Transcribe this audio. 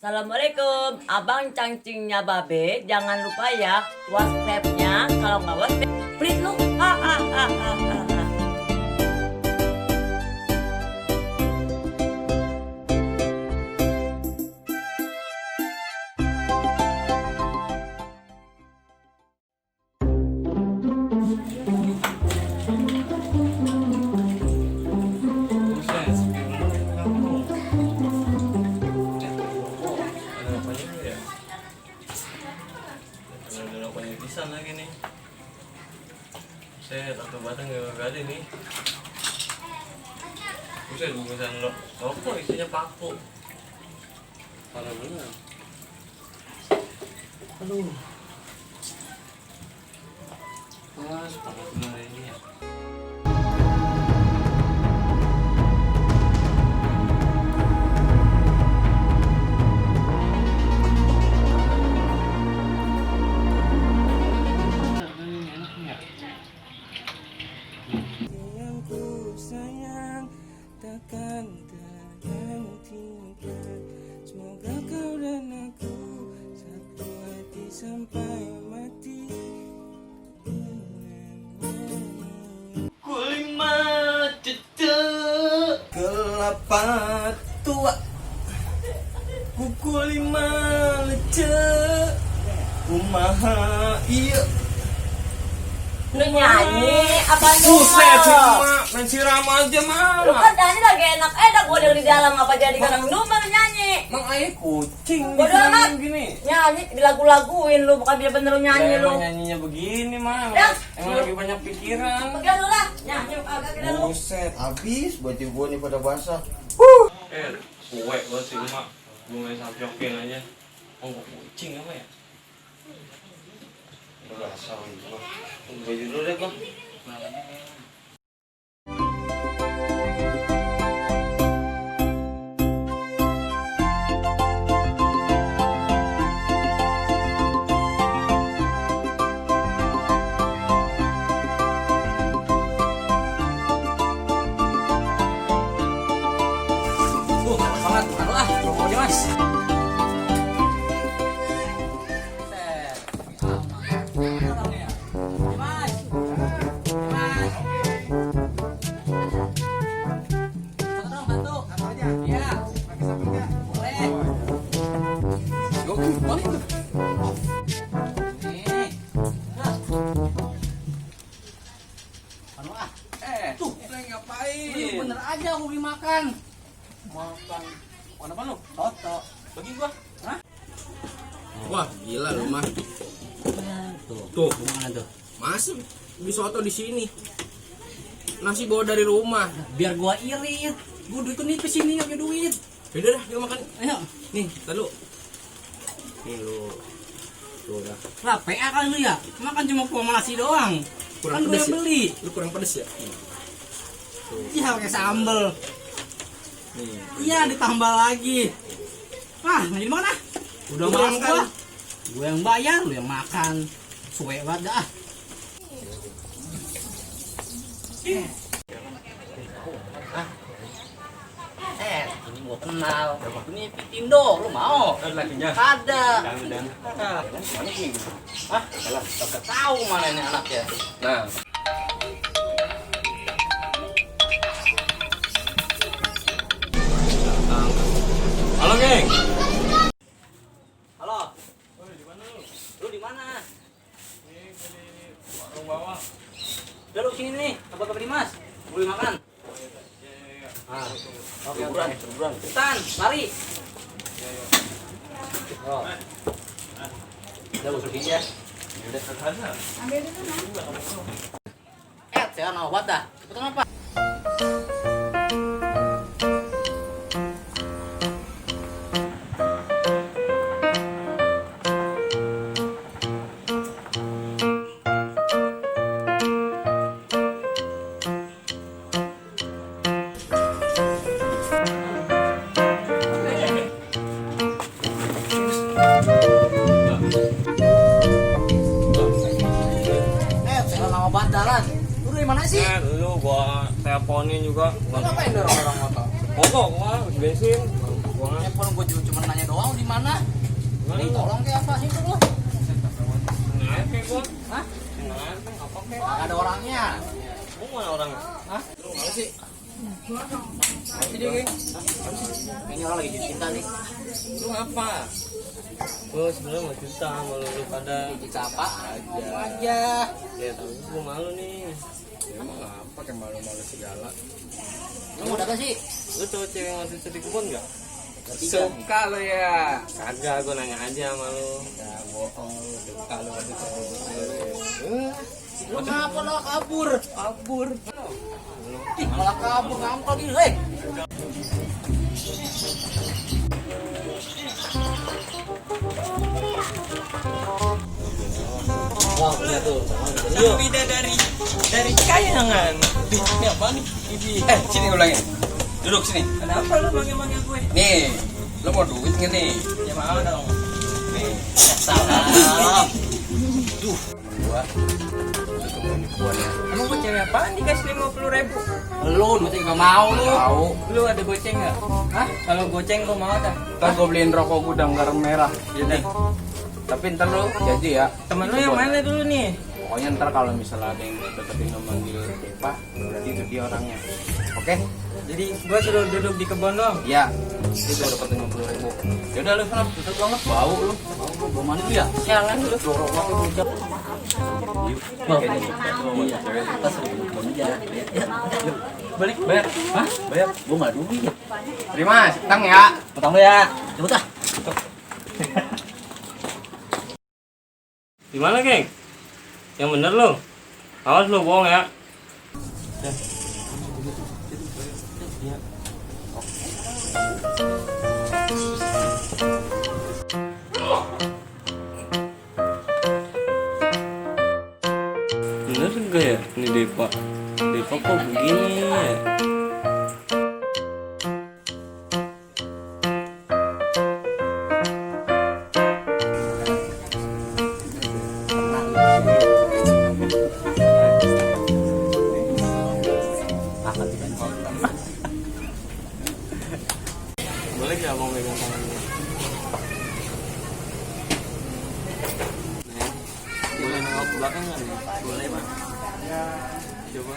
Assalamualaikum, abang cangcingnya babe, jangan lupa ya WhatsApp-nya, kalau nggak WhatsApp, please lu. Pisan lagi nih. Saya satu batang gak ada nih. Buset, bungkusan rokok isinya paku. Parah bener. Aduh. Wah, parah bener ini ya. Takkan tergantikan. Semoga kau dan aku satu hati sampai mati. Kulima cucu Kelapa tua, kuku lima lecek, kumaha iya. Lu nyanyi apa Buset, numel? main siram aja mah. Lu kan nyanyi lagi enak-enak, gua dari dalam apa jadi kadang numel nyanyi. Mang ayah kucing Bodo amat. gini. Nyanyi dilagu-laguin lu, bukan bener-bener lu nyanyi lu. Emang nyanyinya begini mah. Ya. Emang lagi banyak pikiran. Pegang lu lah, nyanyi agak kita lu. Buset, habis baju gua nih pada basah. Kuek banget sih mak. Gue main sampiokin aja. Oh, kucing apa ya? Basah ini mah. Baju dulu deh, Bang. Banget, taruh ah, rokoknya mas. Tuh, ngapain? Bener aja aku beli makan. Makan apa lu? Soto. Bagi gua. Hah? Wah, gila lu mah. Tuh, Gimana tuh? masuk beli soto di sini. Nasi bawa dari rumah. Biar gua irit. Gua duit nipis ini enggak punya duit. Yaudah dah, kita makan. Ayo. Nih, tar lu. Nih lu. Tuh dah. Lah, PA kan lu ya? Makan cuma kuah sama nasi doang. Kurang Kan gua pedes yang ya? beli. Lu kurang pedes ya? Iya, pakai sambel. Nih. Iya, ditambah lagi. Ah, nggak jadi makan ah. Udah Lu makan yang gua. makan. Gua yang bayar, lu yang makan. Suwe banget dah. Ini gua kenal. Ini Pitindo, lu mau? Lakinya. Ada. Dan. Mana sih? Hah? Alah, kagak tahu mana ini anaknya. Nah, halo, geng. Halo, Di mana lu? lu di mana? Ini gua di warung bawah. Udah lu sini nih, apa Dimas? Boleh makan? Iya. Ah, oke, buruan. Cepetan, lari. Oh. Udah masukin ya. Udah ada. Saya mau obat dah. Cepetan apa? mana sih? Lu gua teleponin juga. Lu ngapain dorong-dorong motor? Mogok gua bensin. Gua Kenapa lu? Gue cuma nanya doang di mana? Nih tolong kayak apa sih lu? Naik kayak gua. Hah? Naik kan apa kayak? Nggak ada orangnya. Lu mana orang? Hah? Lu mana sih? Apa dia, geng? Ini orang lagi cinta nih. Lu apa? Gua sebenarnya mau cerita sama lu pada Cinta apa? Aja. ya tapi gua malu nih. Emang apa kayak malu-malu segala. Lu mau apa sih? Lu tahu cewek yang masih di kebun nggak? Suka lo ya. Kagak, gua nanya aja sama lu. Ya bohong lu, suka lo masih tahu. Lu ngapa lo kabur? Kabur. Ih, malah kabur ngambek gitu, hei. Wah, lihat tuh. Beda dari kayangan. Ini apa nih? Sini ulangin. Duduk sini. Kenapa lu manggil-manggil gue? Nih, lo mau duit nggak nih? Ya mau dong. Nih, Salam. gua. Emang gue cewek apaan dikasih 50.000? Lu masih gak mau lu. Tahu. Lu ada goceng gak? Hah? Kalau goceng gue mau dah. Ntar gua beliin rokok gudang garam merah. Iya deh. Tapi ntar lo janji ya. Temen lu yang mana dulu nih? Pokoknya ntar kalau misalnya ada yang deketin lo manggil Depa, berarti itu dia orangnya. Oke? Jadi gue suruh duduk di kebun dong. Iya. Itu dapat 50.000. Yaudah lu sana, tutup banget bau lu. Gue mandi dulu ya? Sialan dulu. Jorok banget bocah. Balik bayar. Hah? Bayar? Gue gak duit. Terima, setang ya. Potong ya. Cepet ah. Gimana, geng? Yang bener lu. Awas lu bohong ya. Bener enggak ya ini Depa? Depa kok begini ya? Boleh gak mau megang tangannya? Boleh nengok ke belakang nggak nih? Boleh, Bang. Coba.